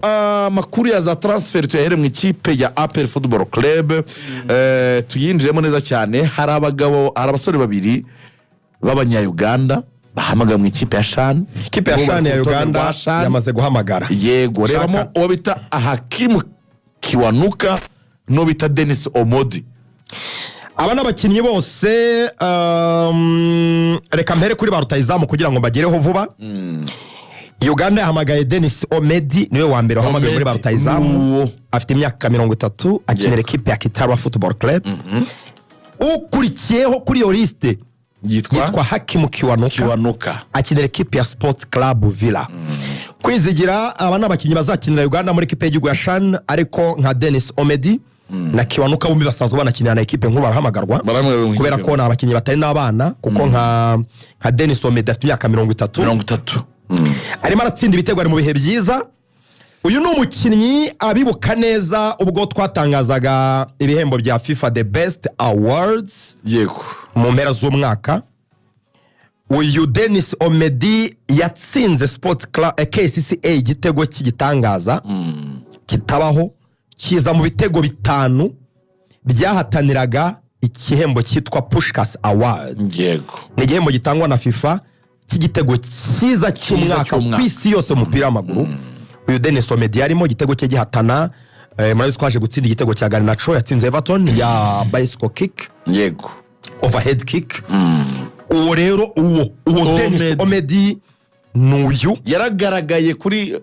Amakuru ya za transfer tuyahere mu ikipe ya APR Football Club, tuyinjiremo neza cyane. Hari abagabo, hari abasore babiri b'Abanyayuganda bahamagara mu ikipe ya CHAN. Ikipe ya Bo bari CHAN ku ya rutonde Uganda rwa CHAN. yamaze guhamagara. Yego, rebamo Shaka. uwo bita Hakimu Kiwanuka n'uwo bita Denis Omedi. Aba ni abakinnyi bose. Reka mpere kuri ba rutayizamu kugira ngo mbagereho vuba. Uganda yahamagaye Denis Omedi, niwe wa mbere wahamagaye muri ba Omedi, rutayizamu. Nuwo. Afite imyaka 30, akinira ekipe ya Kitara Football Club. Ukurikiyeho kuri iyo lisite yitwa yitwa Hakimu Kiwanuka. Kiwanuka. Akinira ekipe ya Sports Club Villa. Kwizigira, aba ni abakinnyi bazakinira Uganda muri ekipe y'igihugu ya CHAN, ariko nka Denis Omedi na Kiwanuka bombi basanzwe banakinira na ekipe nkuru, barahamagarwa Barahamagarwa mu kubera ikipe. ko ni abakinnyi batari n'abana, kuko nka Denis Omedi afite imyaka 30. 30. Arimo aratsinda ibitego, ari mu bihe byiza. Uyu ni umukinnyi abibuka neza ubwo twatangazaga ibihembo bya FIFA The Best Awards mu mpera z'umwaka. Uyu Denis Omedi yatsinze Sport Club KCCA igitego cy'igitangaza kitabaho, kiza mu bitego bitanu byahataniraga igihembo cyitwa Puskas Award. Ni igihembo gitangwa na FIFA cy'igitego cyiza cy'umwaka cy'umwaka. ku isi yose mu mupira w'amaguru. Uyu Denis Omedi yarimo, igitego cye gihatana. Murabizi ko haje gutsinda igitego cya Garnacho yatsinze Everton ya bicycle kick, overhead kick. Uwo rero, uwo Denis Omedi. Omedi ni uyu. Yaragaragaye kuri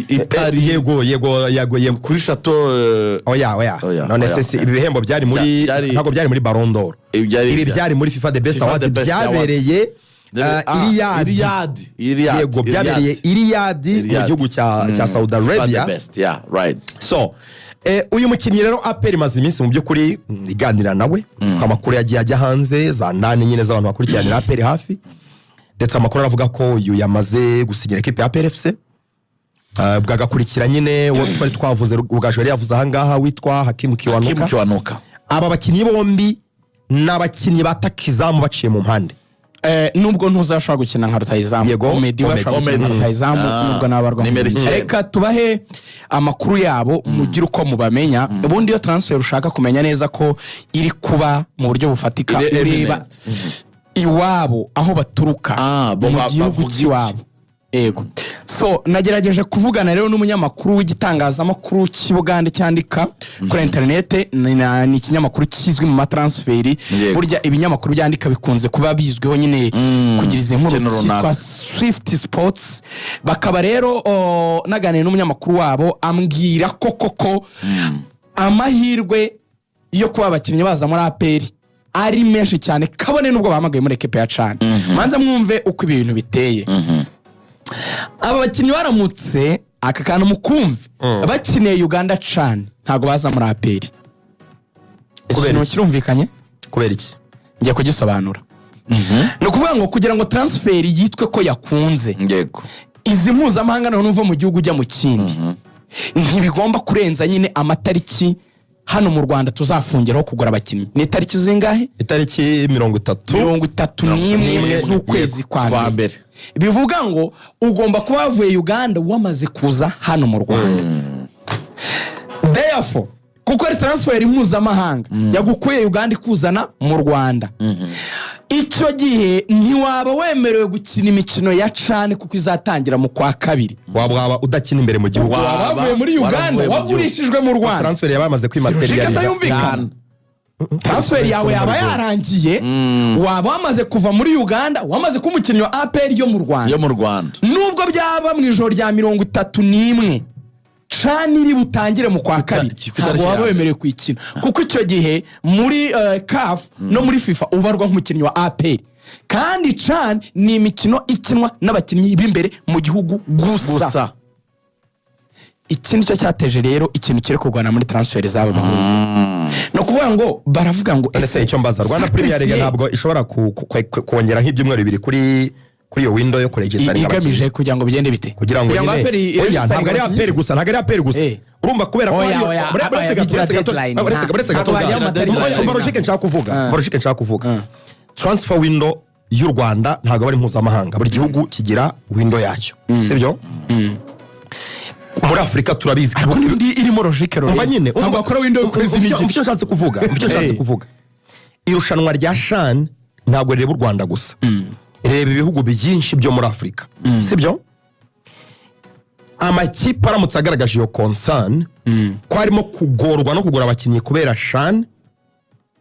i Paris. Yego. Kuri Chateau. Oya, oya. Oya, None oya, se si oya. ibi bihembo byari muri ntabwo byari muri Ballon d'Or. Ibi Ibi byari muri FIFA The Best FIFA Award The Best. byabereye Ah, Iriyadi. Iriyadi, Iriyadi. Yego, byabereye Iriyadi mu Iriyadi. gihugu cya Saudi FIFA Arabia. The Best, yeah, right. So uyu mukinnyi rero APR imaze iminsi mu by'ukuri iganira nawe. Amakuru yagiye ajya hanze za ndani nyine z'abantu bakurikiranira APR hafi, ndetse amakuru aravuga ko uyu yamaze gusinyira ekipe ya APR FC. Bwagakurikira nyine uwo twari twavuze, Rugaju yari yavuze ahangaha, witwa Hakimu Hakimu Kiwanuka. Kiwanuka. Aba bakinnyi bombi ni abakinnyi bataka izamu baciye mu mpande. Nubwo ntuzashobora gukina nka rutayizamu. Yego, Omedi we Omedi. ashobora gukina nka Omedi. rutayizamu, nubwo nabarwa. Nimero 9. Reka tubahe amakuru yabo mugire uko mubamenya. Ubundi iyo transfer ushaka kumenya neza ko iri kuba mu buryo bufatika, Iri ureba eminent. iwabo aho baturuka, Ah, bo mu gihugu bavuga iki? cy'iwabo. Yego, so nagerageje kuvugana rero n'umunyamakuru w'igitangazamakuru cy'i Bugande cyandika kuri interinete. Ni ikinyamakuru kizwi mu ma transfer. Burya ibinyamakuru byandika bikunze kuba bizwiho nyine kugira izi nkuru, ikintu runaka. cyitwa Swift Sports. Bakaba rero naganiriye n'umunyamakuru wabo, ambwira ko koko amahirwe yo kuba abakinnyi baza muri APR ari menshi cyane, kabone n'ubwo bahamagaye muri ekipe ya CHAN. Manza mwumve uko ibi bintu biteye. Aba bakinnyi baramutse, aka kantu mukumve, bakiniye Uganda CHAN, ntabwo baza muri APR. Kubera Ikintu iki? kirumvikanye? Kubera iki? Ngiye kugisobanura. Ni ukuvuga ngo kugira ngo transfer yitwe ko yakunze, izi mpuzamahanga, noneho uva mu gihugu ujya mu kindi, ntibigomba kurenza nyine amatariki hano mu Rwanda tuzafungiraho kugura abakinnyi. Ni itariki zingahe? Itariki 30. 31 31 z'ukwezi kwa kwa mbere. Mbere. Bivuga ngo ugomba kuba wavuye Uganda wamaze kuza hano mu Rwanda. Therefore, kuko ari transfer mpuzamahanga yagukuye Uganda ikuzana mu Rwanda, icyo gihe ntiwaba wemerewe gukina imikino ya CHAN, kuko izatangira mu kwa kabiri. Waba udakina imbere mu gihugu. Waba wavuye muri Uganda, waravuye mu gihugu. wagurishijwe mu Rwanda. Transfer yaba yamaze Si logique se? kwimaterializa. Yumvikana. Transfer yawe yaba yarangiye, waba wamaze kuva muri Uganda, wamaze kuba umukinnyi wa APR yo mu Rwanda. Yo mu Rwanda. Nubwo byaba mu ijoro rya 31, CHAN iri butangire mu kwa kabiri, ku itariki ntabwo ya waba mbere. wemerewe kuyikina, kuko icyo gihe muri CAF no muri FIFA ubarwa nk'umukinnyi wa APR, kandi CHAN ni imikino ikinwa n'abakinnyi b'imbere mu gihugu gusa. Gusa. Iki nicyo cyateje rero ikintu kiri kurwana muri transfer z'aba bahungu. Ni ukuvuga ngo baravuga ngo Ese icyo mbaza, Rwanda Premier League ntabwo ishobora kongera nk'ibyumweru 2 kuri iyo window yo kuregisitaringa igamije abakinnyi? Kugira ngo bigende bite? Kugira ngo nyine APR oya, ntabwo ari iregisitaringe APR gusa, ntabwo ari APR gusa. Urumva, kubera ko Oya, oya, uretse oya, gato, bigira uretse gato, deadline. uretse gato, Ntabwo bajya mu matariki. Oya, umva logique nshaka kuvuga, umva logique nshaka kuvuga. Transfer window y'u Rwanda ntabwo ari mpuzamahanga, buri gihugu kigira window yacyo, sibyo? Muri Afurika turabizi. Ariko n'indi irimo logique. Umva nyine. Ntabwo wakora window y'ukwezi n'igice. Icyo nshatse kuvuga, icyo nshatse kuvuga, irushanwa rya CHAN ntabwo rireba u Rwanda gusa, rireba ibihugu byinshi byo muri Afurika, sibyo? Amakipe aramutse agaragaje iyo concern ko harimo kugorwa no kugura abakinnyi kubera CHAN,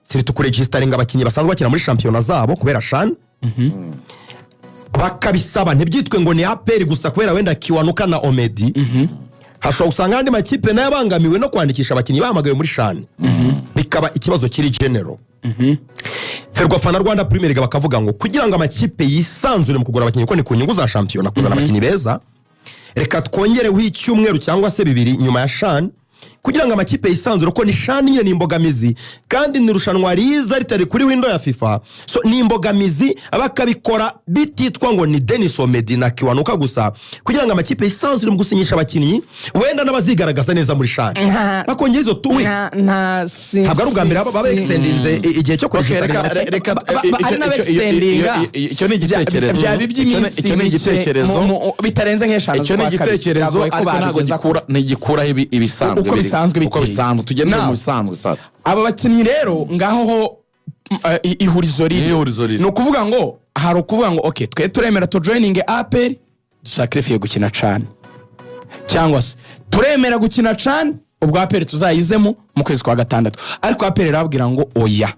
surtout kuregisteringa abakinnyi basanzwe bakina muri shampiyona zabo kubera CHAN, bakabisaba, ntibyitwe ngo ni APR gusa kubera wenda Kiwanuka na Omedi. Hashobora gusanga andi makipe nayo abangamiwe no kwandikisha abakinnyi bahamagawe muri CHAN, bikaba ikibazo kiri general. FERWAFA na Rwanda Premier League bakavuga ngo kugira ngo amakipe yisanzure mu kugura abakinnyi, kuko ni ku nyungu za shampiyona kuzana abakinnyi beza, reka twongereho icyumweru cyangwa se 2 nyuma ya CHAN kugira ngo amakipe yisanzure, kuko ni CHAN nyine ni imbogamizi, kandi ni irushanwa riza ritari kuri window ya FIFA, so ni imbogamizi. Bakabikora bititwa ngo ni Denis Omedi na Kiwanuka gusa, kugira ngo amakipe yisanzure mu gusinyisha abakinnyi, wenda n'abazigaragaza neza muri CHAN, bakongera izo 2 weeks. Nta Ntabwo ari ubwa mbere baba extendinze igihe cyo Okay, reka kuregisteringa. reka Hari n'abextendinga. Icyo ni igitekerezo. Byaba iby'iminsi Icyo ni mike, igitekerezo. Bitarenze nk'eshanu Icyo ni z'ukwa kabiri. igitekerezo, Byagoye ko ariko ntabwo babigeza ntigikuraho ibisanzwe Uko bisanzwe uko biteye. bisanzwe, tugendere Now, mu bisanzwe sasa. Aba bakinnyi rero, ngaho ho ihurizo riri. Ihurizo riri. Ni ukuvuga ngo hari ukuvuga ngo ok, twe turemera tujoininge APR, dusacrifiye gukina CHAN, cyangwa se turemera gukina CHAN, ubwo APR tuzayizemo mu kwezi kwa gatandatu. Ariko APR irababwira ngo oya,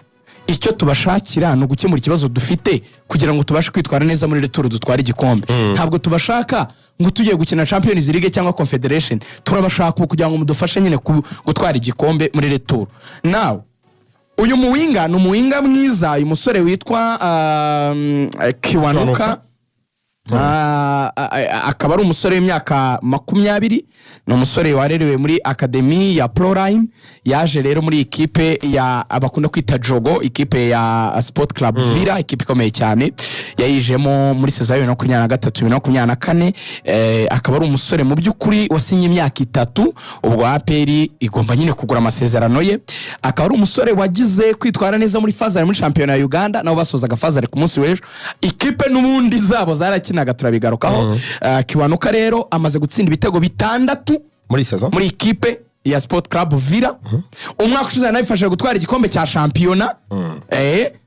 icyo tubashakira ni ugukemura ikibazo dufite kugira ngo tubashe kwitwara neza muri retour, dutware igikombe. Ntabwo tubashaka ngo tugiye gukina Champions League cyangwa Confederation, turabashaka ubu kugira ngo mudufashe nyine gutwara igikombe muri retour. Nawe uyu muwinger ni umuwinger mwiza, uyu musore witwa Kiwanuka. Kiwanuka. Akaba ari umusore w'imyaka 20, ni umusore warerewe muri academy ya Proline. Yaje rero muri ikipe ya bakunda kwita Jogo, ikipe ya Sport Club Villa, ikipe ikomeye cyane. Yayijemo muri saison ya 2023, 2024. Akaba ari umusore mu by'ukuri wasinye imyaka 3, ubwo APR igomba nyine kugura amasezerano ye. Akaba ari umusore wagize kwitwara neza muri phase aller muri shampiyona ya Uganda, nabo basozaga phase aller ku munsi w'ejo. Ikipe n'ubundi zabo zarakinaga, turabigarukaho. Kiwanuka rero amaze gutsinda ibitego 6 muri saison muri ikipe ya Sport Club Villa. Umwaka ushize yanabifashije gutwara igikombe cya shampiyona.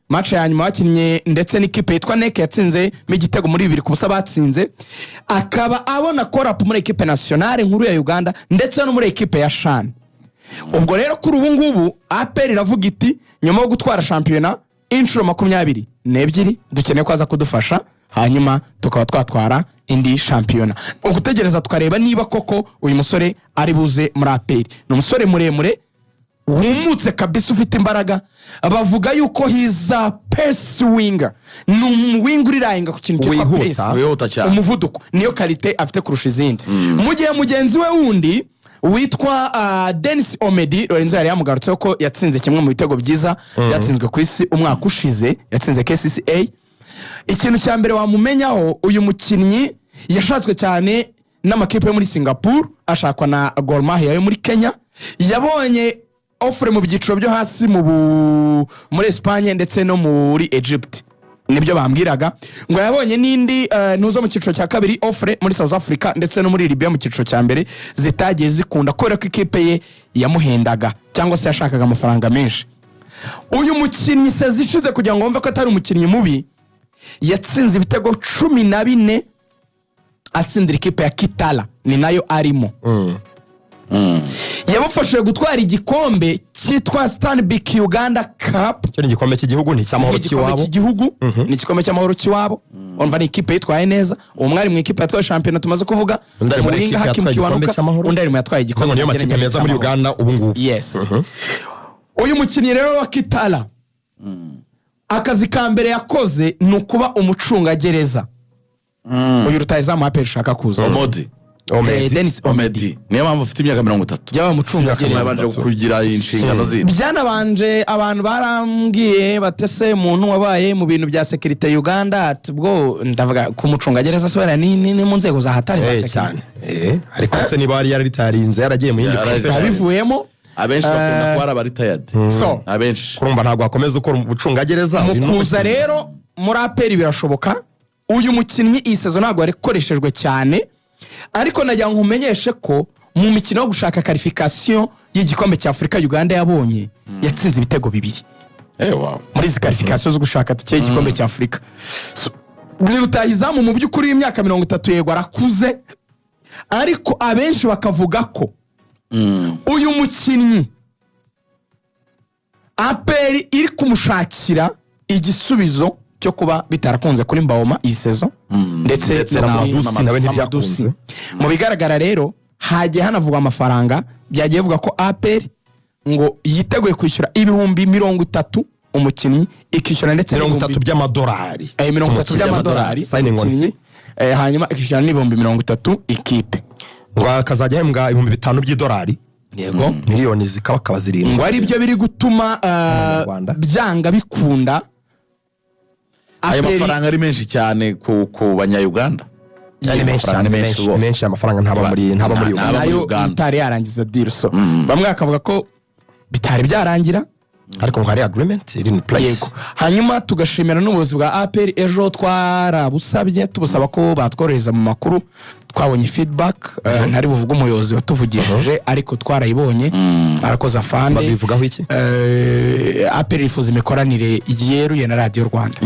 Match ya nyuma bakinnye ndetse n'ikipe yitwa NEC, yatsinzemo igitego muri 2-0 batsinze. Akaba abona call-up muri ekipe nationale nkuru ya Uganda ndetse no muri ekipe ya CHAN. Ubwo rero kuri ubu ngubu APR iravuga iti nyuma yo gutwara shampiyona inshuro 22, dukeneye ko aza kudufasha, hanyuma tukaba twatwara indi shampiyona. Ugutegereza tukareba niba koko uyu musore ari buze muri APR. Ni umusore muremure wumutse kabisa, ufite imbaraga. Bavuga yuko he's a pace winger, ni umuwinger urirayinga ku kintu cyitwa Wihuta. pace. Wihuta cyane. Umuvuduko niyo qualité afite kurusha izindi, mu gihe mugenzi we wundi witwa Denis Omedi, Lorenzo yari yamugarutseho ko yatsinze kimwe mu bitego byiza byatsinzwe ku isi umwaka ushize, yatsinze KCCA. Ikintu cya mbere wamumenyaho, uyu mukinnyi yashatswe cyane n'amakipe yo muri Singapore, ashakwa na Gor Mahia yo muri Kenya. Yabonye offre mu byiciro byo hasi muri Espagne ndetse no muri Egypt, nibyo bambwiraga. Ngo yabonye n'indi ntuzo mu cyiciro cya kabiri, offre muri South Africa ndetse no muri Libya mu cyiciro cya mbere, zitagiye zikunda kubera ko ikipe ye yamuhendaga cyangwa se yashakaga amafaranga menshi. Uyu mukinnyi saison ishize, kugira ngo wumve ko atari umukinnyi mubi, yatsinze ibitego 14 atsindira ikipe ya Kitara, ni nayo arimo. Yabafashije gutwara igikombe cyitwa Stanbic Uganda Cup. Icyo ni igikombe cy'igihugu, ni icy'amahoro Igikombe cy'iwabo. cy'igihugu, ni igikombe cy'amahoro cy'iwabo. Urumva ni ikipe yitwaye neza. Uwo mwari mu ikipe yatwaye shampiyona tumaze kuvuga, Undi ari muri Umuringa ekipe Hakim yatwaye igikombe Kiwanuka, cy'amahoro. undi ari mu yatwaye igikombe Ngo niyo makipe meza muri cy'amahoro. Uganda ubu ngubu. Yes. Uyu mukinnyi rero wa Kitara, akazi ka mbere yakoze ni ukuba umucungagereza. Uyu rutayizamu APR ushaka kuza, Omodi. Omedi. Denis Omedi. Omedi, niyo mpamvu ufite imyaka 30. Yabaye umucungagereza. Yabanje kugira inshingano zindi. Byanabanje, abantu barambwiye batese umuntu wabaye mu bintu bya sécurité Uganda, ati ubwo ndavuga ku mucungagereza se wenda ni mu nzego za hatari za sécurité. Cyane. Ariko se niba yari yararitarinze, yaragiye mu yindi profession? Yabivuyemo. Abenshi bakunda kuba ari abaretired. So abenshi. Kurumva ntabwo wakomeza ukora ubucungagereza mu uri kuza n'umukinnyi. rero muri APR birashoboka. Uyu mukinnyi iyi saison ntabwo yakoreshejwe cyane, ariko nagira ngo nkumenyeshe ko Mu mikino yo gushaka qualification y'igikombe cya Afurika Uganda yabonye, yatsinze ibitego bibiri muri izi qualification zo gushaka tike y'igikombe cya Afurika. So, ni rutahizamu mu by'ukuri w'imyaka 30, yego arakuze, ariko abenshi bakavuga ko uyu mukinnyi APR iri kumushakira igisubizo cyo kuba bitarakunze kuri Mbaoma iyi saison, ndetse Ndetse na na Madusi nawe Madusi. ntibyakunze. Mu bigaragara rero hagiye hanavugwa amafaranga, byagiye bivuga ko APR ngo yiteguye kwishyura 30,000 umukinnyi, ikishyura ndetse mirongo n'ibihumbi itatu by'amadolari. 30 by'amadolari Signing on. umukinnyi, hanyuma ikishyura n'30,000 ikipe. Ngo akazajya ahembwa 5000 by'idolari. Yego. Miliyoni zikaba 7. Ngo ari byo biri gutuma Abanyarwanda. byanga bikunda Ayo APR mafaranga ari menshi cyane ku banyayuganda. Ni menshi cyane, Amafaranga ni menshi, rwose. ni menshi amafaranga, ntaba muri Ntaba Uganda. muri Nayo Uganda. itari yarangiza deal, so bamwe bakavuga ko bitari byarangira. Ariko ngo hari agreement iri in place. Yego, hanyuma tugashimira n'ubuyobozi bwa APR. Ejo twarabusabye, tubusaba ko batworohereza mu makuru, twabonye feedback. Ntari buvuge umuyobozi watuvugishije, ariko twarayibonye, arakoze afande. Babivugaho iki? APR yifuza imikoranire yeruye na Radiyo Rwanda.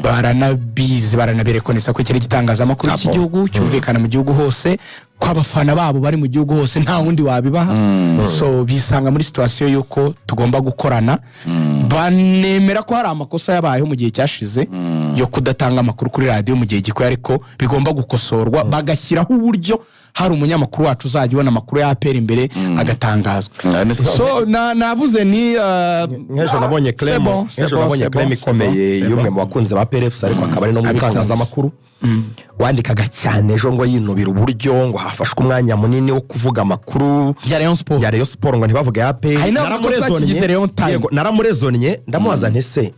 Baranabizi, baranabirekonesa ko iki ari igitangazamakuru cy'igihugu cyumvikana mu gihugu hose, ko abafana babo bari mu gihugu hose, nta wundi wabibaha. So bisanga muri situation y'uko tugomba gukorana. Banemera ko hari amakosa yabayeho mu gihe cyashize yo kudatanga amakuru kuri radiyo mu gihe gikwiye, ariko bigomba gukosorwa, bagashyiraho uburyo hari umunyamakuru wacu uzajya ubona amakuru ya APR imbere agatangazwa. So navuze ni Nk'ejo nabonye c'est claim, bon, c'est nk'ejo bon, nabonye c'est claim bon, c'est ikomeye bon, y'umwe mu bakunzi ba PRFC, ariko akaba ari no mu Abikunze. itangazamakuru, wandikaga cyane ejo ngo yinubira uburyo ngo hafashwe umwanya munini wo kuvuga amakuru ya Rayon Sport. ya Rayon Sport, ngo ntibavuge ya APR. Hari n'abavuga ko twakigize Rayon Time. Yego, naramurezonnye, ndamubaza nti: "Se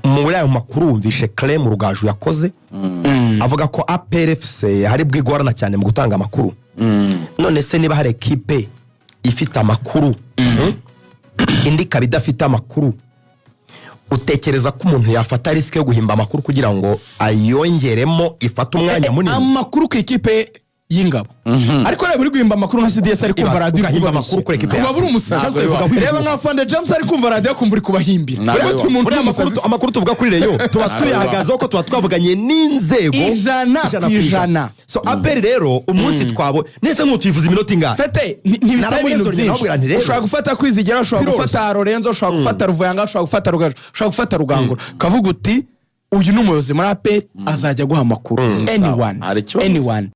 muri ayo makuru wumvishe claim Rugaju yakoze avuga ko APRFC hari bwigorana cyane mu gutanga amakuru? None se niba hari ekipe ifite amakuru, indi ikaba idafite amakuru, utekereza ko umuntu yafata risque yo guhimba amakuru kugira ngo ayongeremo ifate umwanya munini?" Amakuru ku ikipe y'Ingabo, ariko reba uri guhimba amakuru nka CDS ari kumva Ibaze, radiyo, ugahimba amakuru kuri ekipe uba yawe. uri umusazi. Ntabwo bibaho. Reba nka Fande James ari kumva radiyo akumva uri kubahimbira. Ntabwo Ureba bibaho. umuntu Buriya amakuru, w'umusazi. amakuru tuvuga kuri Rayon tuba tuyahagazeho ko tuba twavuganye n'inzego. 100%. So APR rero umunsi twabo nese nk'utuyivuza iminota ingahe? Fete ntibisaba ibintu Naramurezonnye, byinshi. ndamubwira nti rero, Ushobora gufata Kwizigira, ushobora Biroroshye. gufata Lorenzo, ushobora gufata Ruvuyanga, ushobora gufata Rugaju, ushobora gufata Rugangura, ukavuga uti: "Uyu ni umuyobozi muri APR, azajya aguha amakuru." Anyone. Hari ikibazo. Anyone.